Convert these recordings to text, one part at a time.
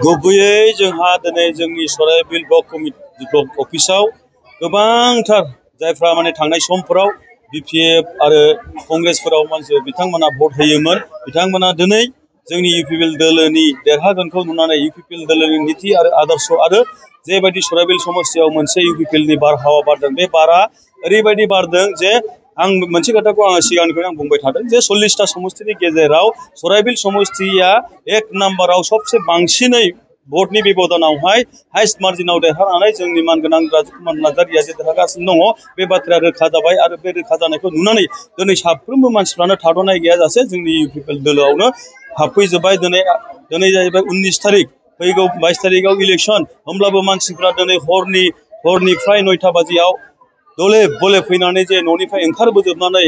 गुबैयै जोंहा दिनै जोंनि सराइबिल ब्लक अफिसाव गोबांथार जायफ्रा माने थांनाय समफोराव बिपिएफ आरो कंग्रेसफोराव मानसि बिथांमोना भट होयोमोन बिथांमोना दिनै जोंनि इउपिपिएल दोलोनि देरहागोनखौ नुनानै इउपिपिएल दोलोनि नीति आरो आदर्श आरो जेबायदि सराइबिल समस्तियाव मोनसे इउपिपिएलनि बारहावा बारदों बे बारा ओरैबायदि बारदों जे आं मोनसे खोथाखौ आङो सिगांनिफ्रायनो आं बुंबाय थादों जे 40टा समस्तिनि गेजेराव सराइबिल समस्तिया एक नाम्बाराव सबसे बांसिनै भटनि बेबदानावहाय हाइस्ट मार्जिनाव देरहानानै जोंनि मानगोनां राजकुमार नार्जारिया जे देरहागासिनो दङ बे बाथ्राया रोखा जाबाय आरो बे रोखा जानायखौ नुनानै दिनै साफ्रोमबो मानसिफ्रानो थाद'नाय गैयाजासे जोंनि इउपिपिएल दोलोआवनो हाबफैजोब्बाय। दिनै जाहैबाय 19 तारिख फैगौ 22 तारिखआव इलेक्सन होमब्लाबो मानसिफ्रा दिनै हरनिफ्राय 9टा बाजियाव दले बले फैनानै जे न'निफ्राय ओंखारबोजोबनानै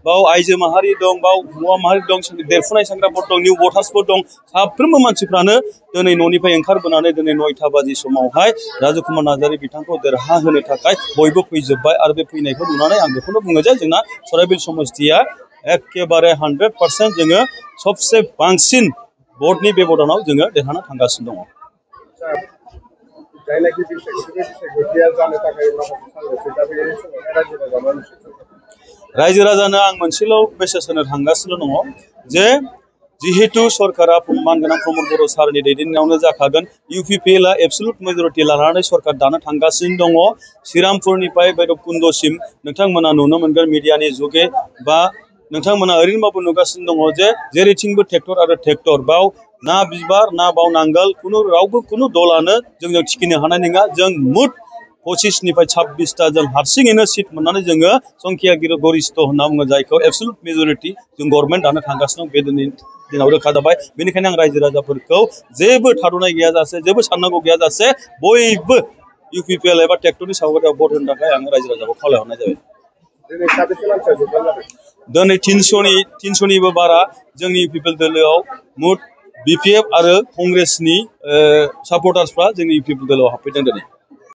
बाव आइजो माहारि दं बाव हौवा माहारि दं देरफुनाय सेंग्राफोर दं निउ भटार्सफोर दं साफ्रोमबो मानसिफ्रानो दिनै न'निफ्राय ओंखारबोनानै दिनै 9टा बाजि समावहाय राजकुमार नार्जारि बिथांखौ देरहाहोनो थाखाय बयबो फैजोब्बाय आरो बे फैनायखौ नुनानै आं बेखौनो बुङो जे जोंना सराइबिल समस्तिया एखेबारे 100% जोङो सबसे बांसिन भटनि बेबदानाव जोङो देरहाना थांगासिनो दङ। रायजो राजानो आं मोनसेल' मेसेज होनो थांगासिनो दङ जे जिहेतु सरकारा मानगोनां प्रमद बर' सारनि दैदेननायावनो जाखागोन इउपिपिएलआ एबसुलुट मेजरिटि लानानै सरकार दानो थांगासिनो दङ श्रीरामपुरनिफ्राय भैरबकुन्दसिम नोंथांमोना नुनो मोनगोन मिडियानि जुगे बा नोंथांमोना ओरैनोबाबो नुगासिनो दङ जे जेरैथिंबो ट्रेक्टर आरो ट्रेक्टर बाव ना बिबार ना बाव नांगोल रावबो कुनु दलानो जोंजों थिखिनो हानाय नङा जों मुद 25निफ्राय 26टा जों हारसिङैनो सिट मोननानै जोङो संख्यागिरि गरिष्ठ होनना बुङो जायखौ एबसुलुट मेजरिटि जों गभर्नमेन्ट दानो थांगासिनो दं बे दिनाव रोखा जाबाय। बेनिखायनो आं रायजो राजाफोरखौ जेबो थाद'नाय गैयाजासे जेबो साननांगौ गैयाजासे बयबो इउपिपिएल एबा ट्रेक्टरनि सावगारियाव भट होनो थाखाय आं रायजो राजाखौ खावलायहरनाय जाबाय। दिनै 300निबो बारा जोंनि इउपिपिएल दोलोआव मुद बिपिएफ आरो कंग्रेसनि सापर्टार्सफ्रा जोंनि इउपिपिएल दोलोआव हाबफैदों दिनै।